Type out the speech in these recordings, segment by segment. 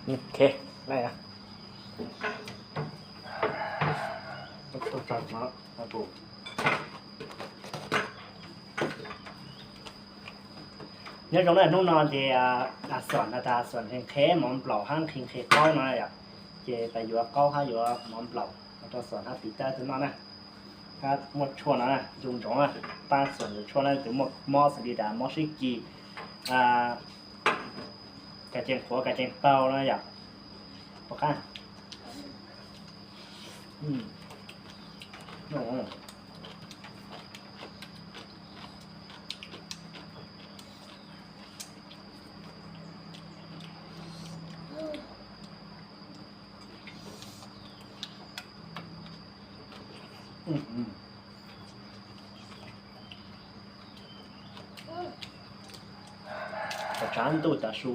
Ok, lawm. Nyob zoo na, hnub no ces Xom no tas Xom nqhis nqhis mov nplaum hab nqhis nqhis qaub no yom, ces tas yuav qaub hab yuav mov nplaum rau Xom hab tiv tawb tug noj na. Hab muaj tshuaj no na, zoo ntsoov na, pab Xom ntxuav tshuaj na, tus muaj mob xws li tas mob sib kis, kav cees qhuav kav cees taug na yom. Pom qab. Tsav ntuj tas su.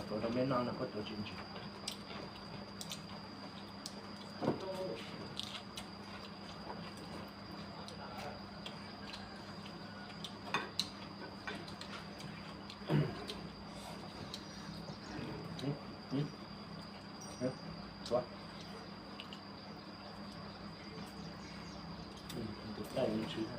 Tuav rau meb noj no koj tuav tsis ntsws. Tus taij ntsws.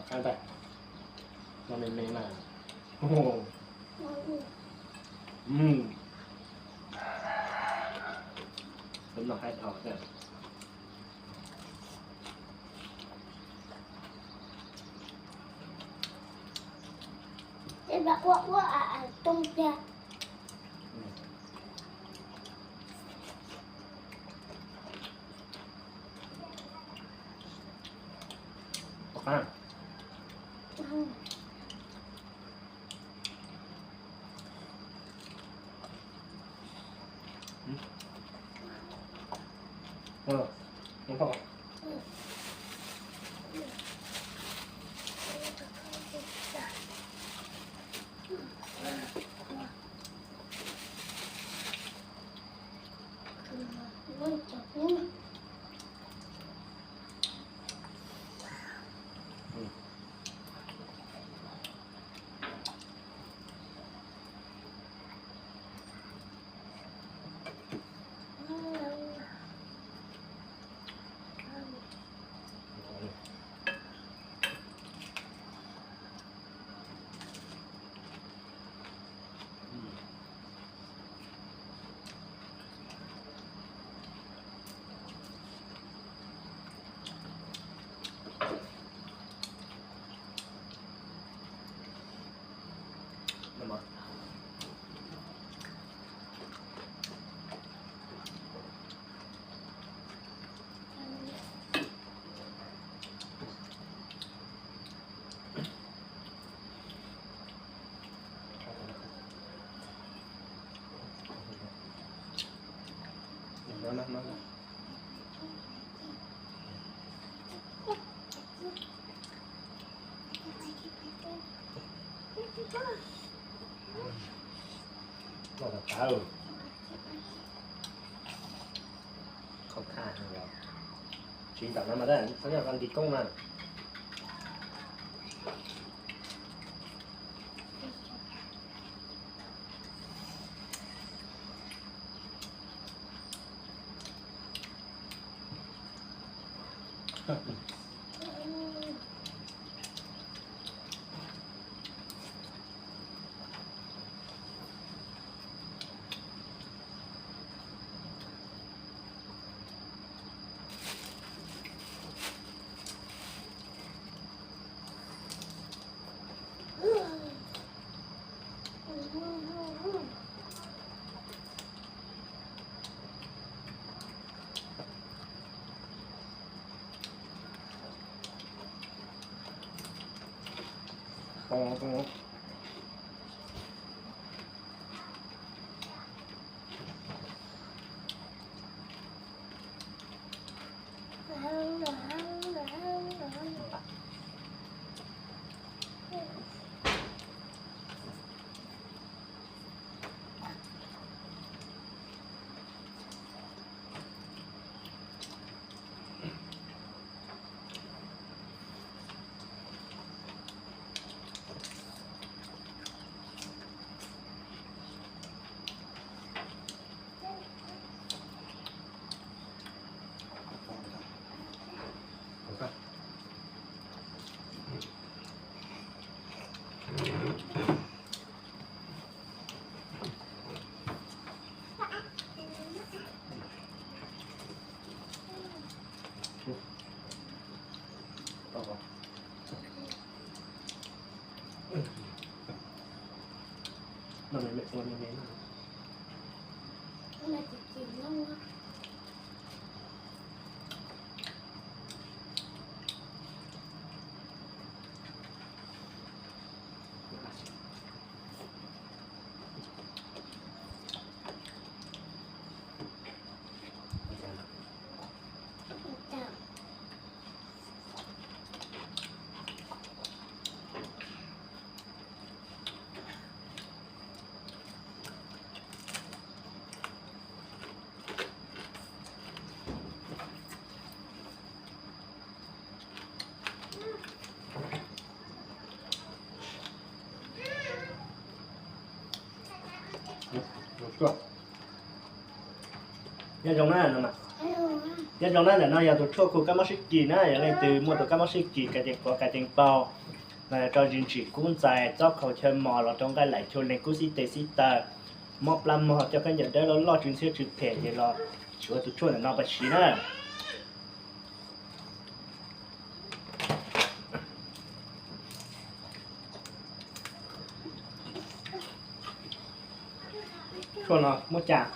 Qab ntag, no me me na. Peb noj haib dhau thiab. Ua ua a a too tiag. Pom qab. Khov kha, tsis ntawm no mas, txhob yog nti koob na. Nyob zoo na, nyob zoo na, ntawm no yog tus tshuaj khu kab mob sib kis na, yog leej twg muaj tus kab mob sib kis, kab ceev quav kab ceev paug, mas yog rau zis ntsim kub ntxais, txob khaus chaw mos los rau nqaij laim chaw lees kub xib tes xib taw, mob plab mog, coj khaub ncaws dawb loj loj tsw ntxhiab tsw phem ces los siv tus tshuaj ntawm no pab siv na. Tshuaj no muab cas.